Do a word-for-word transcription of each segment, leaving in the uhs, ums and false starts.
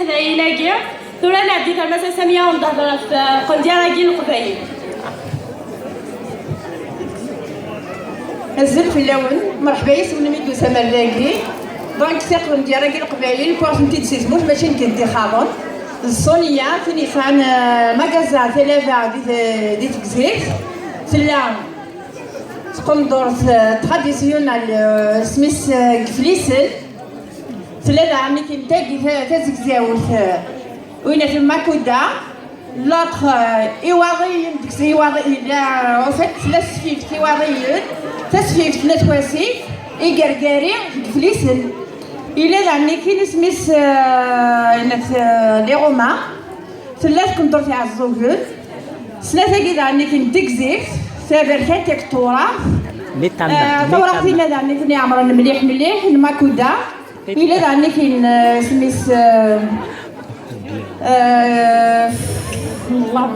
Dayen-agi, tura nɛeddi termas-a Samiya u nehder ɣef, eh, qendyar-agi n Leqbayel. Azul fell-awen, merḥba yes-wen mi d-tusam ar dagi. Donc, tiqendyar-agi n Leqbayel, wwiɣ-tent-id si tmurt, mačči nekk i tent-ixaḍen. D Sonia, tin yesɛan, eh, magaza talaba di, di Tegzirt. Tella tqendurt, eh, traditionnelle, eh, isem-is, eh, Geflisen. Tella daɣen nekkini tagi ta-, tazegzawt, eh, winat n Makuda. L'autre, eh, Iwaḍiyen, deg-s Iwaḍiyen, eh, en fait, tella tesfift Iwaḍiyen, tasfift n At Wasif, Igergari, deg Geflisen. Yella daɣen nekkini isem-is, eh, winat, eh, les Romains. Tella tqendurt Iɛeẓẓugen. Snat-agi daɣen nekkini n Tegzirt, taberkant akked tewraɣt. Eh, tawraɣt-inna daɣen nekkini iɛemren mliḥ mliḥ, n Makuda. Yella daɣen nekkini, eh, isem-is, eh, eh, Allah.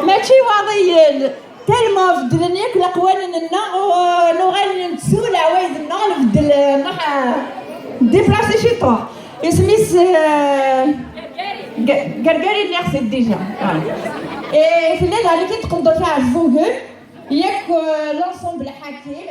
Mačči Iwaḍiyen, tellement beddlen yakk leqwanen-nneɣ, u-, nuɣal nettu leɛwayed-nneɣ, nbeddel, eh, nruḥ, eh, déplacer ciṭuḥ. Isem-is, eh, G-, Gergari, nniɣ-t-id déjà. Ah. Eh, tella daɣen nekkini tqendurt Iɛeẓẓugen, yakk, eh, l'ensemble ḥakim,